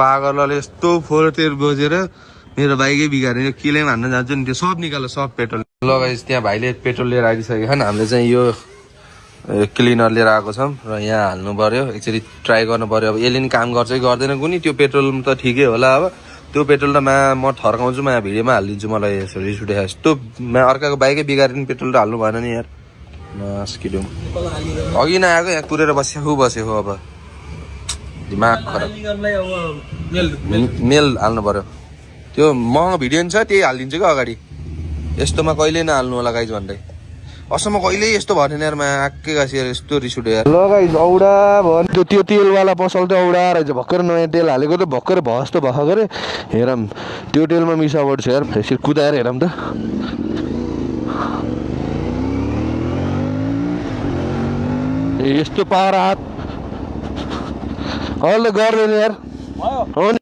पागलले यस्तो फोहोर तेल बोजेर मेरो बाइकै बिगारेर यो किले हान्न जान्छु नि त्यो सब निकाल्यो सब पेट्रोल लगाइस त्यहाँ भाइले पेट्रोल लिएर आइसकेको छ हामीले चाहिँ यो क्लिनर लिएर आएको छौँ र यहाँ हाल्नु पर्यो एकचोटि ट्राई गर्नु पर्यो अब यसले नि काम गर्छ कि गर्दैन कुनै त्यो पेट्रोल त ठिकै होला अब त्यो पेट्रोल त म थर्काउँछु म यहाँ भिडियोमा हालिदिन्छु मलाई रिस उठेको यस्तो अर्काको बाइकै बिगारिदिनु पेट्रोल त हाल्नु भएन नि यार नस्किडौँ अघि नआएको यहाँ कुरेर बसेको अब दिमाग खराब मेल हाल्नु पर्यो त्यो महँगो भिडियो नि छ त्यही हालिदिन्छु क्या अगाडि यस्तोमा कहिले नहाल्नु होला गाइज भन्दै असम्म कहिले यस्तो भनेन यार आक्कै गाँसी यार यस्तो रिस उठ्यो यार ल गाइज औडा भयो त्यो तेलवाला पसल त औडा रहेछ भर्खर नयाँ तेल हालेको त भर्खर भयो जस्तो भएको अरे हेरौँ त्यो तेलमा मिसावट छ यार यसरी कुदाएर हेरौँ त यस्तो पावर हात अहिले गर्दैन यार